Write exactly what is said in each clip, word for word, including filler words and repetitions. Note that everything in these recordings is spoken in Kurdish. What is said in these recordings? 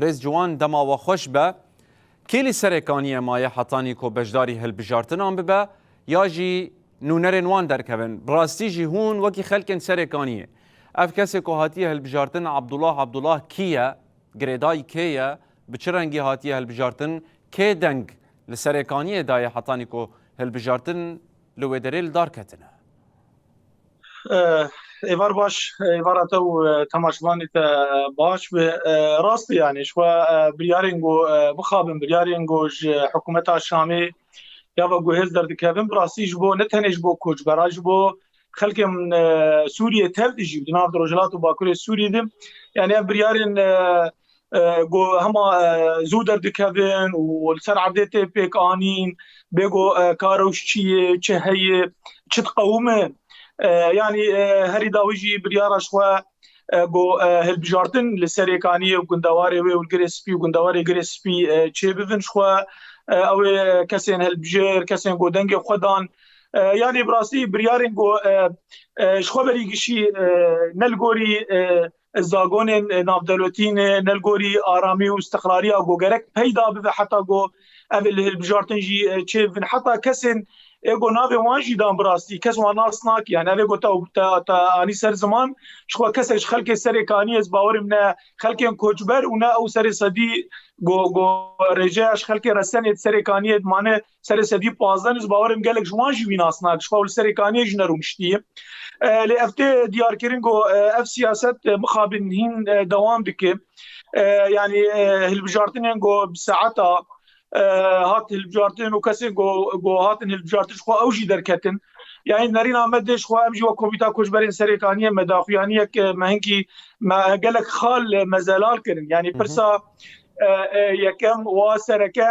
Birêz Ciwan, dema we xweş be. Kê li Serêkaniyê maye hetanî ku beşdarî hilbijartinan bibe ya jî nûnerên wan derkevin? Bi rastî jî hûn wekî xelkên Serêkaniyê, ev kesê ku hatiye hilbijartin Abdullah Abdullah kî ye? Girêdayî kê ye? Bi çi rengî hatiye hilbijartin? Kê deng li Serêkaniyê daye hetanî ku hilbijartin li wê derê li dar ketine? Eh, êvar baş, êvara te û, eh, temaşevanê te baş be. Eh, rast e, yani, ji xwe, eh, biryarên ku, eh, bixabin, biryarên ku ji hikûmeta Şamê ya ve guhêz derdikevin, bi rastî ji bo, ne tenê ji bo koçbera, ji bo xelkên, eh, Sûriyê tev de jî, di nav di Rojhilat û Bakurê Sûriyê de, yani, ev biryarên, eh, e, ku hema, e, zû derdikevin û li ser erdê tê pêk anîn, bê ku, e, ka rewş çi ye, çi heye, çi diqewime. E, yanî, e, herî dawî jî biryara ji xwe, e, ku, e, hilbijartin li Serêkaniyê û gundewarê wê û li Girê Spî û gundewarê Girê Spî, e, çêbibin ji xwe, e, ew ê kesên hilbijêr, kesên ku dengê xwe dan, e, yanî bi rastî biryarên ku, e, e, ji xwe berî gişî, e, ne li gorî, e, zagonên, e, navdewletî ne, ne li gorî aramî û istiqrariya ku gerek peyda bibe heta ku ev ê li hilbijartin jî, e, çêbibin. Heta kesên ê ku navê wan jî dan bi rastî, kes wan nas nake. Yani ev ê ku te, te, te anî ser ziman, ji xwe kesek ji xelkê Serêkaniyê, ez bawerim ne xelkên koçber û ne ew serê sedî ku, ku rêjeya ji xelkê resenê di Serêkaniyê dimane, serê sedî pazdeh, ez bawerim gelek ji wan jî wî nas nake, ji xwe li Serêkaniyê jî nerûniştiye. E, lê ev tê diyarkirin ku, e, ev siyaset, e, mixabin hîn, e, dewam dike. E, yanî, e, hilbijartinên ku bi saeta, e, hat hilbijartin û kesên ku, ku hatin hilbijartin ji xwe ew jî derketin. Yanî nerîna me dê ji xwe em jî wek Komîta Koçberên Serêkaniyê me daxuyaniyek, e, me hinkî me gelek xal, e, me zelal kirin. Yanî pirsa, e, e, yekem wa sereke,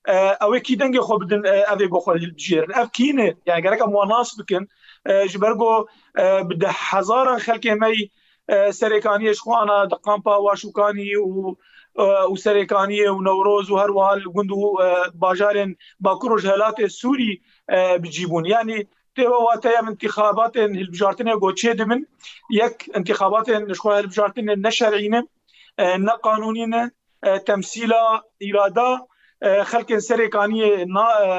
e, ew ê kî dengê xwe bidin, e, ev ê ku xwe hilbijêrin. Ev kî ne? Yani gerek em wan nas bikin. E, ji ber ku, e, bi deh hezaran xelkê me yî, e, Serêkaniyê ji xwe ana di kampa Waşûkanî û, e, û Serêkaniyê û Newroz û her wiha li gund û, e, bajarên Bakur Rojhelatê Sûrî, e, bi cî bûn. Yani tê we wateya min, întîxabatên hilbijartinê ku çê dibin, yek, întîxabatên ji xwe hilbijartinê ne şer'î ne, e, ne qanûnî ne, e, temsîla, îrada, e, xelkên Serêkaniyê na, e,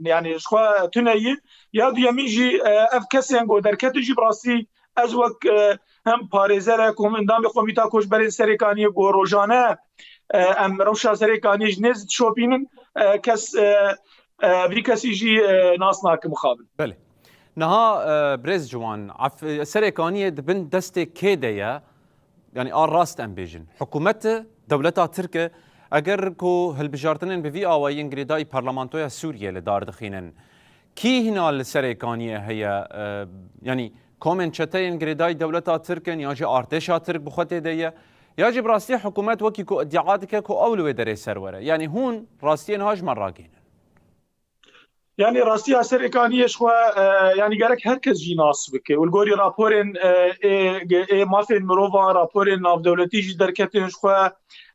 yani ji xwe tune ye. Ya duyemîn jî, e, ev kesên ku derketin jî bi rastî ez wek, e, hem parêzerek û hem endamê Komîta Koçberên Serêkaniyê ku rojane, e, em rewşa Serêkaniyê ji nêz dişopînin, e, kes, e, e, vî kesî jî, e, nas nakim mixabin. Belê. Niha, e, birêz Ciwan, ef-, Serêkaniyê di bin destê kê de ye? Yani a rast em bêjin. Hikûmet e, dewleta Tirk e. Eger ku hilbijartinên bi vî awayî yên girêdayî parlamentoya Sûriyê li dar dixînin, kî hîna li Serêkaniyê heye? E, yani komên çeteyên girêdayî dewleta Tirk in, ya jî artêşa Tirk bi xwe tê de ye, ya jî bi rastî hikûmet wekî ku îdia dike ku ew li wê derê ser were. Yani hûn rastiyê niha ji me ragihînin. Yani rastiya Serêkaniyê ji xwe, e, yani gerek her kes jî nas bike. Û li gorî raporên, e, ê, ê mafên mirovan, raporên navdewletî jî derketin ji xwe,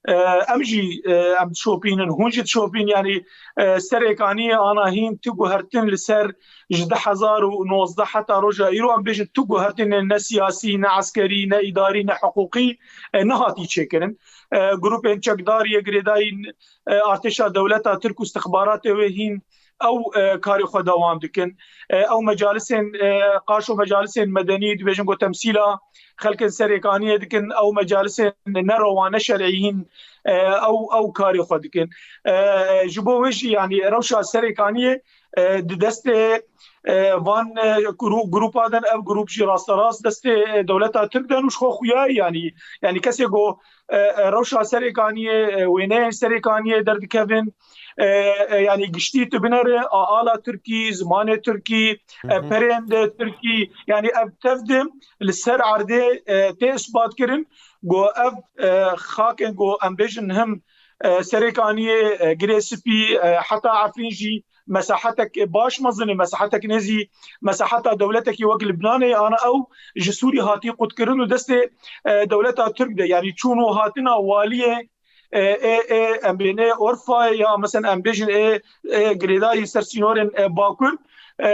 e, em jî, e, em dişopînin, hûn jî dişopîn. Yani, e, Serêkaniyê ana hîn tu guhertin li ser ji du hezar û nozdeh heta roja îro, em bêjin tu guhertinên ne siyasî, ne eskerî, ne îdarî, ne hiqûqî, e, nehatî çêkirin. E, grûpên çekdariyê girêdayî, e, artêşa dewleta Tirk û istixbaratê wê hîn ew, e, karê xwe dewam dikin. E, ew mecalisên, e, qaşo mecalisên medenî, dibêjin ku temsîla xelkên Serêkaniyê dikin, ew mecalisên nerewa, neşer'î hîn, e, ew, ew karê xwe dikin. E, ji bo wê jî, yani rewşa Serêkaniyê, e, di destê, e, van, e, grû-, grûpa de, ev grûp jî rasterast destê, e, dewleta Tirk de û ji xwe xuya ye, yani, yani kesê ku, e, e, rewşa Serêkaniyê, e, wêneyên Serêkaniyê derdikevin, e, e, yani giştî tu binere, a-, ala Tirkî, zimanê Tirkî, e, perên de Tirkî, yani ev tev de li ser erdê, e, tê isbat kirin ku ev, e, xakên ku em bêjin him, e, Serêkaniyê, e, Girê Spî, e, heta Efrîn jî mesahetek baş mezin e, mesahetek nêzî, mesaheta dewletekî wek Libnanê, ana ew ji Sûrî hatî qutkirin û destê, e, dewleta Tirk de, yani çûn û hatina waliyê, e, ê, ê, em bêjin ê Orfayê ya, mesela em bêjin ê, ê girêdayî ser sînorên, e, Bakur, e,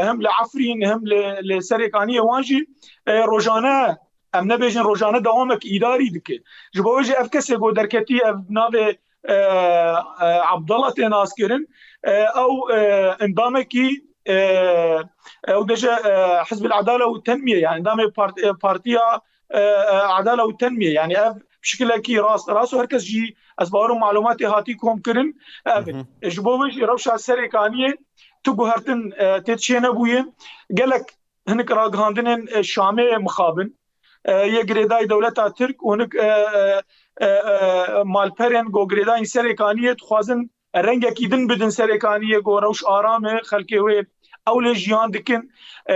hem li Efrîn hem li, li Serêkaniyê wan jî, e, rojane em nebêjin rojane dewamek îdarî dike. Ji bo wê jî ev kesê ku derketî ev navê, e, e, Abdallah tê naskirin, e, ew, e, endamekî, e, ew bêje, e, Hizb el Adale û Tenmiye, yani endamê part-, e, partiya, e, e, Adale û Tenmiye, yani ev şikilekî rast, rast û herkes jî ez bawerim malumatê hatî kom kirin. Ev, Hı hı. e, ji bo wê jî rewşa Serêkaniyê tu guhertin, e, tê çênebûye. Gelek hinek ragihandinên, e, Şamê mixabin, e, yê girêdayî dewleta Tirk û hinek, e, e, e, e, malperên ku girêdayî Serêkaniyê dixwazin rengekî din bidin Serêkaniyê ku rewş aram e, xelkê wê ew lê jiyan dikin. E,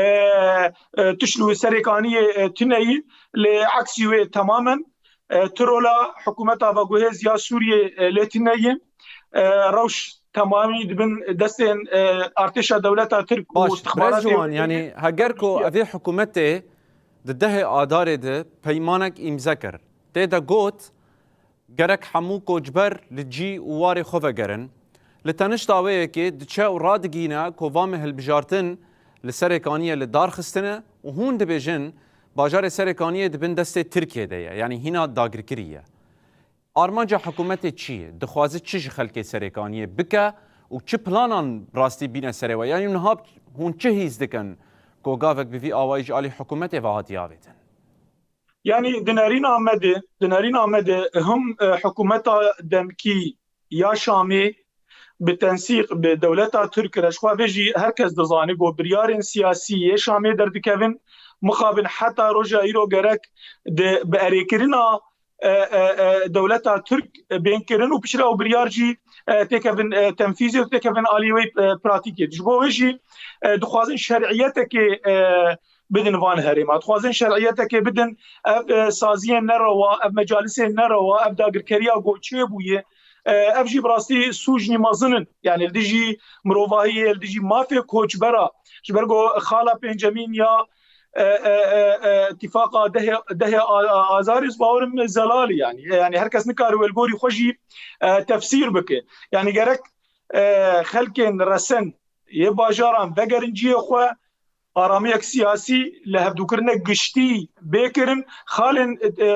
e, tişt li Serêkaniyê, e, tune ye, lê eksî wê temamen, e, tirola hikûmeta veguhêz ya Sûriyê, e, lê tune ye. E, rewş temamî dibin destên, e, artêşa dewleta Tirk û Baş, Birêz istixbaratê Ciwan, wê. Yani heger ku Tirkiye. Evê hikûmetê di dehê Adarê de peymanek îmze kir. Tê de got, gerek hemû koçber li cî û warê xwe vegerin. Li tenişta wê yekê diçe û radigîne ku vamê hilbijartin li Serêkaniyê li dar xistine û hûn dibêjin bajarê Serêkaniyê di bin destê Tirkiyê de ye, yanî hîna dagirkirî ye. Armanca hikûmetê çi ye? Dixwaze çi ji xelkê Serêkaniyê bike û çi planan rastî bîne serê we? Yanî niha hûn çi hîs dikin ku gavek bi vî awayî ji alî hikûmetê ve hatiye avêtin? Yanî di nerîna me de, di nerîna me de him, e, hikûmeta demkî ya Şamê bi tensîq bi dewleta Tirk re, ji xwe vê jî her kes dizane ku biryarên siyasî yê Şamê derdikevin, mixabin heta roja îro gerek di, bi erêkirina, e, e, e, dewleta Tirk bên kirin û piştre ew biryar jî, e, têkevin, e, tenfîzê û têkevin alî wê, e, pratîkê. Ji bo wê jî, e, dixwazin şer'iyetekê, e, bidin van herêma. Dixwazin şer'iyetekê bidin ev, e, saziyên nerewa, ev mecalisên nerewa, ev dagirkeriya ku çêbûye. E, ev jî bi rastî sûcnî mezin in. Yani li dijî mirovahiyê, li dijî mafê koçbera. Ji ber ku xala pêncemîn ya, e, e, e, e, tifaqa dehê, dehê a-, a-, azarê, ez bawerim zelal e yani. E, yani her kes nikare wê li gorî xwe jî, e, tefsîr bike. Yani gerek, e, xelkên resen yê bajaran vegerin cihê xwe, aramiyek siyasî li hevdûkirinek giştî bê kirin, xalên, e, e,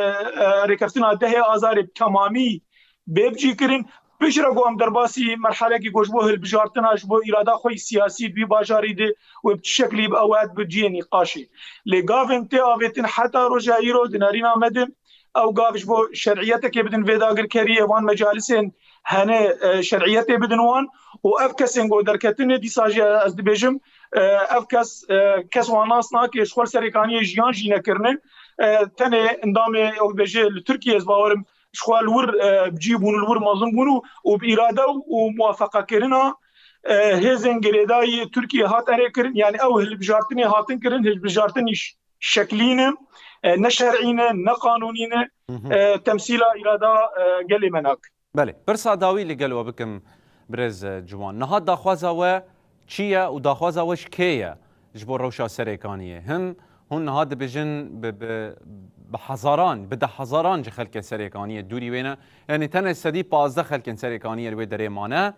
rêkeftina dehê Azarê bi temamî bê bicî kirin. Piştre ku em derbasî merhelekî ku ji bo hilbijartina, ji bo îrada xwe yî siyasî di vî bajarî de wê bi çi şeklî bi ew hat bi cihê nîqaşê. Lê gavên tê avêtin heta roja îro di nerîna me de ew gav ji bo şer'iyetekê bidin vê dagirkeriyê, van mecalisên hene, e, şer'iyetê bidin wan û ev kesên ku derketine dîsa jî ez dibêjim, e, ev kes, e, kes wan nas nake, ji xwe li Serêkaniyê jiyan jî nekirine. E, tenê endamê, ew dibêje, li Tirkiyê, ez bawerim, ji xwe li wir, e, bi cî bûn, li wir mezin bûn û, û bi îrade û muwafeqekirina, e, hêzên girêdayî Tirkiye hat erê kirin. Yani ew hilbijartinê hatin kirin, hilbijartinî ş-, şeklî ne, e, ne şer'î ne, ne qanûnî ne, Hı hı. e, temsîla îrada, e, gelê me nake. Belê, pirsa dawî li gel we bikim, birêz, e, Ciwan. Niha daxwaza we çi ye û daxwaza we ji kê ye ji bo rewşa Serêkaniyê? Him hûn niha dibêjin bi, bi, bi hezaran, bi deh hezaran ji xelkê Serêkaniyê dûrî wê ne. Yanî tenê sedî pazdeh xelkên Serêkaniyê li wê derê mane.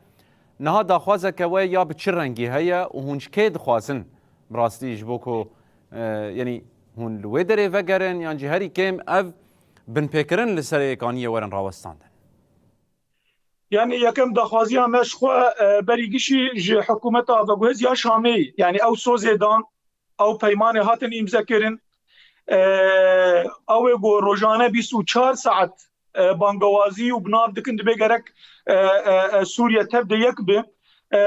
Niha daxwazeke we ya bi çi rengî heye û hûn ji kê dixwazin bi rastî ji bo ku, e, yanî hûn li wê derê vegerin yan jî herî kêm ev binpêkirin li Serêkaniyê werin rawestandin? Yani yekem daxwaziya me ji xwe, e, berî gişî ji hikûmeta veguhêz ya Şamê, yani ew sozê dan, ew peymanê hatin îmze kirin. E, ew ê ku rojane bîst û çar saet, e, bangewazî û bi nav dikin, dibê gerek, e, e, e, Sûriye tev de yek be. E,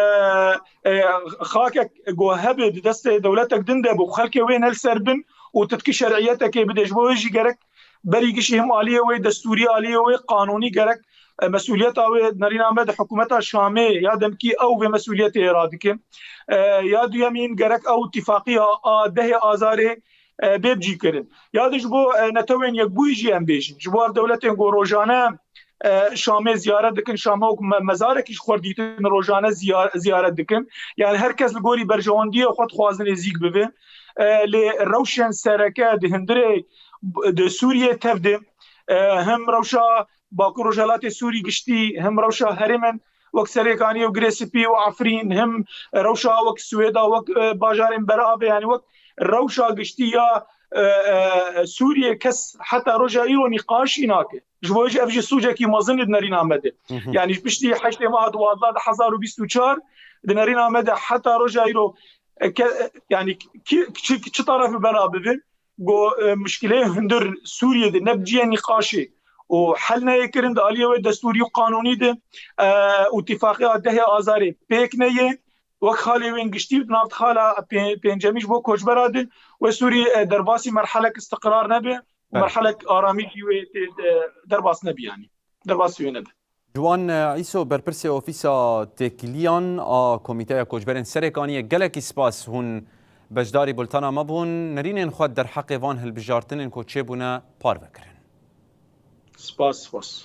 e, xakek ku hebe di destê dewletek din de bû, xelkê wê ne li ser bin û titkî şer'iyetekê bide. Ji bo wê jî gerek berî gişî him aliyê wê destûrî, aliyê wê qanûnî gerek, e, mesûliyeta wê nerîna me di hikûmeta Şamê ya demkî ew vê mesûliyetê ê radike. E, ya duyemîn gerek ew tifaqiya a dehê Azarê, e, bê bicîkirin. Ya di ji bo, e, Netewên Yekbûyî jî em bêjin. Ji bo ev dewletên ku rojane, e, Şamê ziyaret dikin, Şamê wek me-, mezarekî ji xwe dîtin, rojane ziya-, ziyaret dikin. Yani her kes li gorî berjewendiyê xwe dixwaze nêzîk bibe. E, lê rewşên sereke di hundirê, di Sûriyê tev de, e, him rewşa Bakur Rojhelatê Sûrî giştî, him rewşa herêmên wek Serêkaniyê û Girê Spî û Efrîn, him rewşa wek Swêda, wek, e, bajarên beravê, yani wek rewşa giştî ya, e, e, Sûriyê kes heta roja îro nîqaşî nake. Ji bo jî ev jî sûcekî mezin e di nerîna me de. Yanî ji piştî heştê meha duwazdeh du hezar û bîst û çar di nerîna me de heta roja îro, e, ke-, yanî kî, çi, çi tarafî bela bibe, go, e, muşkileyê hundir Sûriyê de ne bi cihê nîqaşê û hel neyê kirin di aliyê wê destûrî û qanûnî de, e, û tifaqeya dehê Azarê pêk neyê. Wek xalê wên giştî, di nav xala pê-, pêncemî ji bo koçbera de, wê Sûrî, e, derbasî merhelek istiqrar nebe û Belê. merhelek aramî jî wê tê, e, derbas nebî, yanî derbasî wê nebe. Ciwan, e, Îso, berpirsê Ofîsa Têkiliyan a Komîteya Koçberên Serêkaniyê, gelekî spas hûn beşdarî bultena me bûn. Nerînên xwe derheqê van hilbijartinên ku çêbûne parve kirin. Spas, spas.